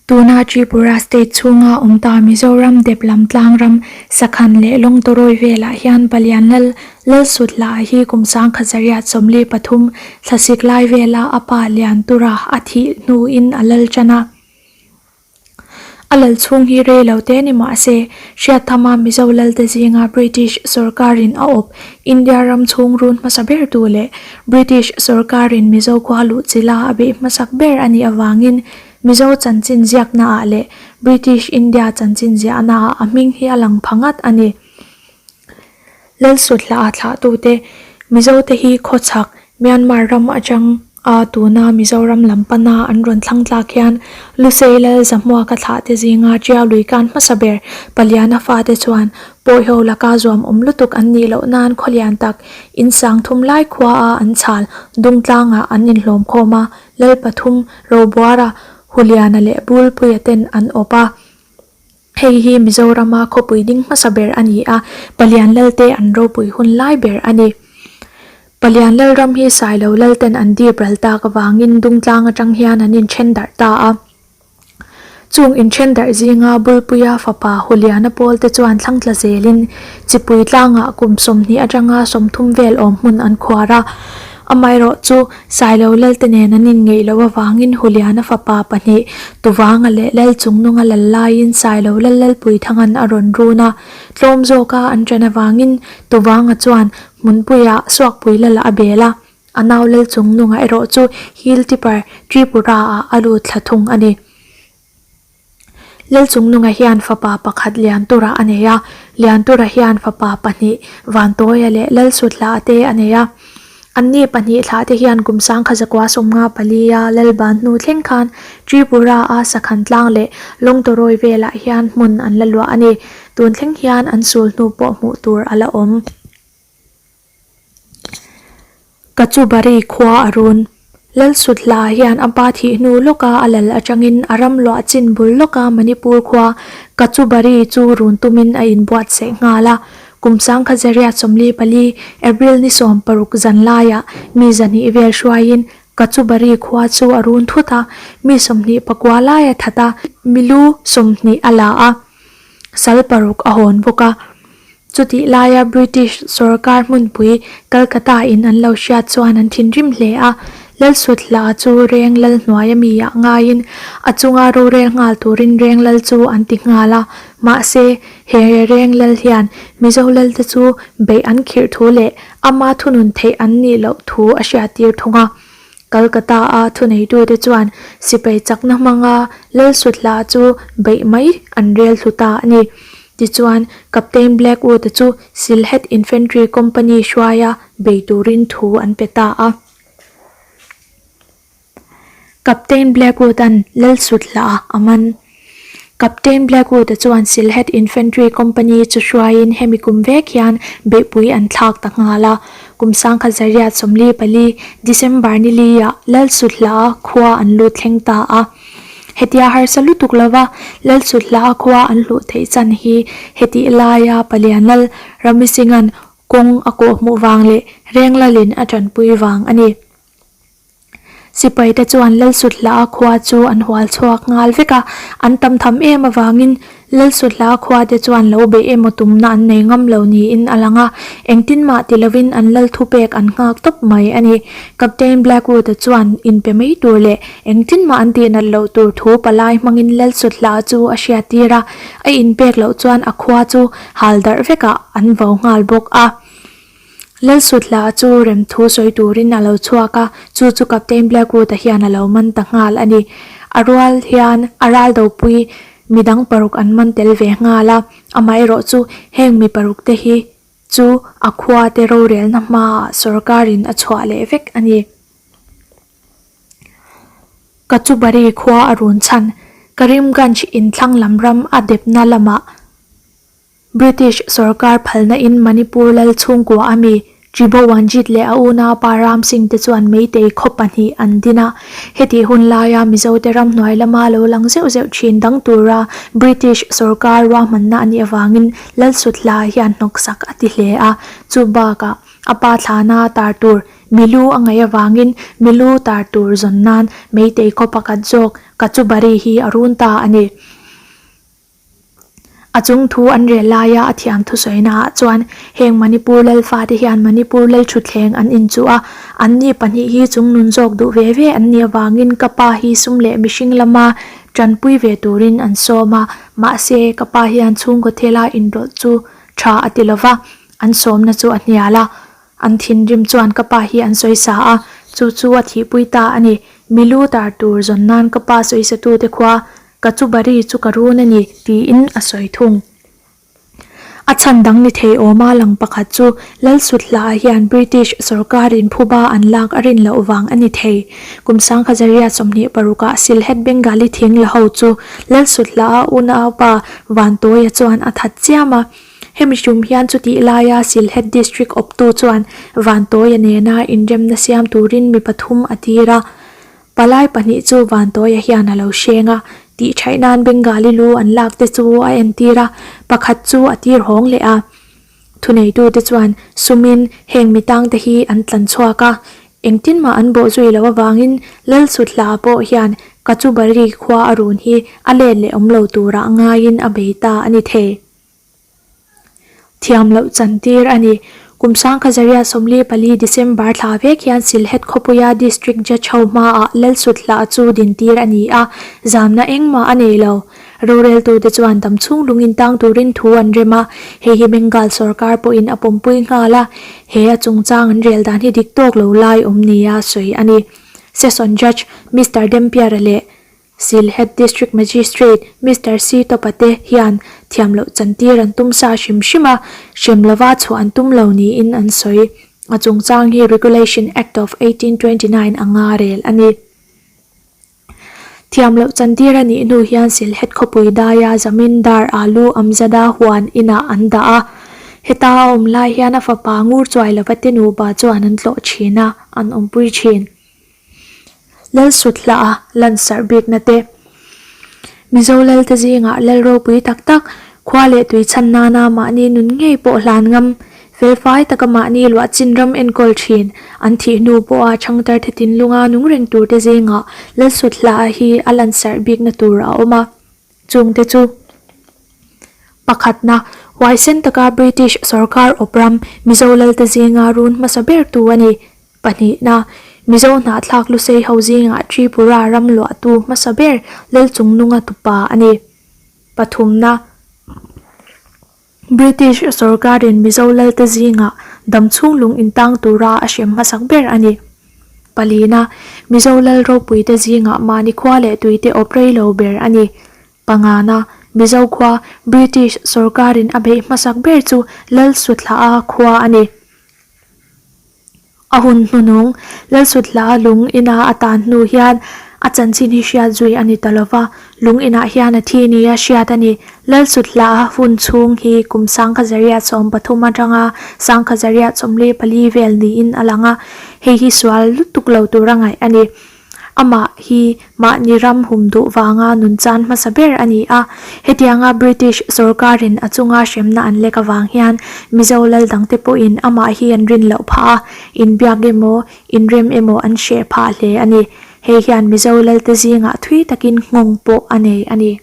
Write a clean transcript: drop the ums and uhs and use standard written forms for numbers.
Tuna Tripura state chhunga awm ta Mizoram dep lam tlang ram Sakhan leh Lawngtawrawi velah hian Palian Lal Lalsutla hi kum sangkhat 43 thlasik lai vela a pa Liantura a thih hnuin a lal tan a. A lal chhung hi rei lo te ni mah se, Hriatthama Mizo lalte zinga British sawrkarin a awp India ram chhung run hmasa ber tu leh British sawrkarin Mizo khua luh chila a beih hmasak ber a nih avangin Mizo chanchin ziaknaah leh British India chanchin ziahnaah a hming hi a lang pha ngat a ni. Lalsutla a thlahtute Mizote hi khawchhak Myanmar ram atang a tuna Mizoram lam pana an rawn thlang tlak hian Lusei Lal Zahmuaka thlahte zinga Tiau lui kan hmasa ber Paliana fate chuan Pawiho laka zuam awm lutuk an nih loh nan khawlian tak in sang thum lai khua a an chhal Dungtlangah an inhlawm khawm a, Lal pathum Robuara, Huliana leh Bulpuia ten an awp a. Hei hi Mizorama khawpui ding hmasa ber a ni a, Palian Lalte an ropui hun lai ber a ni. Palian Lalram hi Sailo Lalten an dip ral tak avangin Dungtlang atang hian an inthen darh ta a. Chung inthen darh zinga Bulpuia fapa Huliana pawlte chuan thlangtla zelin Chipui tlangah kum 20 atanga 30 vel awm hmun an khuar a. Amaherawh chu Sailo Lalte nen an inngeih loh avangin Huliana fapa pahnih Tuvanga leh Lalchungnunga lal laiin Sailo Lal Lalpuithanga'n a rawn run a, tlawm zawka an ṭan avangin Tuvanga chuan hmunpuiah Suakpui Lala a bel a, a nau Lalchungnunga erawh chu Hill Tipper Tripura-ah a lut thla thung a ni. Lalchungnunga hian fapa pakhat Liantura a nei a, Liantura hian fapa pahnih Vantawia leh Lalsutla te a nei a. Anni pahnih thlah te hian kum 1954 a Lalban hnu thleng khan Tripura a Sakhan tlang leh Lawngtawrawi velah hian hmun an la luah a ni. Tun thleng hian an sul hnu pawh hmuh tur a la awm. Kachubari khua a run. Lalsutla hian a pa thih hnu lawka a lal atangin a ram luah chin bul lawka Manipur khua Kachubari chu run tumin a inbuatsaih nghal a. Kum 1944 April ni 16 zan laiah mi 200 vel hruaiin Kachubari khua chu a run thut a, mi 29 lai a that a, milu 20 a la a, sal paruk a hawn bawk a. Chutih laia British sorkar hmunpui Calcutta in an lo hriat chuan an thinrim hle a, Lalsutla chu reng lal hnuai ami ah ngaiin a chunga rorel nghal turin reng lal chu an ti nghal a, mahse he reng lal hian Mizo lalte chu beih an khirh thu leh ama thunun theih an nih loh thu a hriattir thung a. Calcutta a thuneitute chuan sipai chakna hmanga Lalsutla chu beih mai an rel thlu ta a ni. Tichuan, Captain Blackwood-a chu Sylhet Infantry Company hruaia bei turin thu an pe ta a. Captain Blackwood-a'n Lalsuthlaah a man. Captain Blackwood-a chuan Sylhet Infantry Company chu hruaiin hemi kum vek hian beihpui an thlak ta nghal a. Kum 1944 December ni li-ah Lalsuthlaah khua an lut thleng ta a. Hetia harsa lutuk lova Lalsutla a khua an hluh theih chan hi hetih laia Palian Lal Ramisinga'n kawng a kawh hmuh vang leh Renglalin a tanpui vang a ni. Sipaite chuan Lalsutla a khua chu an hual chhuak nghal vek a, an tam tham em avangin Lalsutla khuate chuan lo beih emaw tumna an nei ngam lo niin a lang a, engtin mah ti lovin an lal thupek an nghak tawp mai a ni. Captain Blackwood-a chuan inpe mai tur leh engtin mah an tihnat loh tur thu palai hmangin Lalsutla chu a hriattir a, a inpek loh chuan a khua chu hal darh vekah an vo nghal bawk a. Lalsutla chu remthu sawi turin a lo chhuak a, chu chu Captain Blackwood-a hian a lo man ta nghal a ni. A rual hian a ral dopui midang paruk an man tel ve nghal a, amaherawh chu heng mi paruk te hi chu a khua te rorelna hmaah sawrkarin a chhuah leh vek a ni. Kachubari khua a run chhan Karimganj inthlang lam ram a depna lamah British sorkar phalna in Manipur lal chhungkua a mi Tribhuvanjit leh a unaupa Ram Singh te chuan Meitei khaw pahnih an din a. Hetih hun laia Mizote ramhnuai lama lo lang zeuh zeuh thin dang tura British sorkar ruahmanna a nih avangin Lalsutla hian hnawksak a ti hle a, chu bakah. A pa thlana tar tur milu a ngaih avangin milu tar tur zawn nan Meitei khaw pakhat zawk Kachubari hi a run ta a ni. A chung thu an rel laia a thiam thusawina ah chuan heng Manipur lal fate hian Manipur lal thutthleng an inchuh a, anni pahnih hi chungnun zawk duh ve ve an nih avangin ka pa hi sum leh mihring lama tanpui ve turin an sawm a, mahse ka pa hian chhungkaw thila inrawlh chu tha a ti lova, an sawmna chu a hnial a. An thinrim chuan ka pa hi an sawisa a, chu chu a thihpui ta a ni. Milu tar tur zawn nan ka pa sawisatute khua ka chu bari chu ka run a ni, tiin a sawi thung. A chhan dang ni thei awma lang pakhat chu Lalsuthlaah hian British sawrkarin phuba an lak a rin loh vang a ni thei. Kum sangkhazaria 26 ah Sylhet Bengali thing la ho chu Lalsuthlaah unaupa Vantawia chuan a that chiam a. Hemi tum hian chutih laia Sylhet District awptu chuan Vantawia nena inremna siam turin mi pathum a tir a. Palai pahnih chu Vantawia hian a lo hreng a, tih thaih nan Bengali lu an lak te chu a entir a, pakhat chu a tir hawng leh a. Thuneitute chuan sumin heng mi tangte hi an tlan chhuak a, Engtin mah an bawh zui loh avangin Lalsutla pawh hian Kachubari khua a run hi a let leh awm lo turah ngaiin a bei ta a ni thei. Thiam loh chantir a ni. Kum sangkhazaria 44 December thla vek hian Sylhet khawpuia District Judge ho hmaah Lalsutla chu dintir a ni a, zamna engmah a nei lo. Roreltute chuan damchhung lungin tang turin thu an rem a, hei hi Bengal sorkar pawhin a pawmpui nghal a, he a chungchang an rel dan hi dik tawk lo lai awm nia sawi a ni. Session Judge Mister Dempiara leh Sylhet District Magistrate Mister C Topa te hian thiam loh chantir an tum sa hrim hrim a, hrem lova chhuah an tum lo niin an sawi. A chungchang hi Regulation Act of 1829 anga rel a ni. Thiam loh chantir a nih hnu hian Sylhet khawpui daia Zamindar Alu Amzada huan inah an dah a. Heta a awm lai hian a fapa ngur chuai lova te nupa chuan an tlawh thin a, an awmpui thin. Lalsuthla'a lansarh bikna te. Mizo Lalte zingah Lal ropui tak tak, khua leh tui chhan nana mahni nun ngei pawh hlan ngam, felfai taka mahni luah chin ram enkawl thin, an thih hnu pawha changtarte thinlunga nung reng turte zingah Lalsuthla'a hi a lansarh bikna tur a awm a. Chungte chu. Pakhatna, huaisen taka British sorkar awp ram Mizo Lalte zinga run hmasa bertu a ni. Pahnihna, Mizo hnahthlak Lusei ho zingah Tripura ram luahtu hmasa ber Lalchungnunga tupa a ni. Pathumna, British sorkarin Mizo lalte zingah damchhung lung intang tura a hrem hmasak ber a ni. Palina, Mizo lal ropuite zingah mahni khua leh tuite awp rei lo ber a ni. Pangana, Mizo khua British sorkarin a beih hmasak ber chu Lalsuthla'a khua a ni. A hun hnunung, Lalsuthla'a lung ina a tan hnu hian a chanchin hi hriat zui a ni ta lo va, lung inah hian a thi nia hriat a ni. Lalsuthla'a hun chhung hi kum 1913 atanga 1944 vel niin a lang a, hei hi sual lutuk lo tura ngaih a ni. Amah hi mahni ram hum duh vanga nun chan hmasa ber a ni a. Hetianga British sorkarin a chunga hremna an lek avang hian Mizo lal dangte pawhin amah hi an rin loh phah a, inbiak emaw, inrem emaw an hreh phah hle a ni. Hei hian Mizo lalte zingah thui takin nghawng pawh a nei a ni.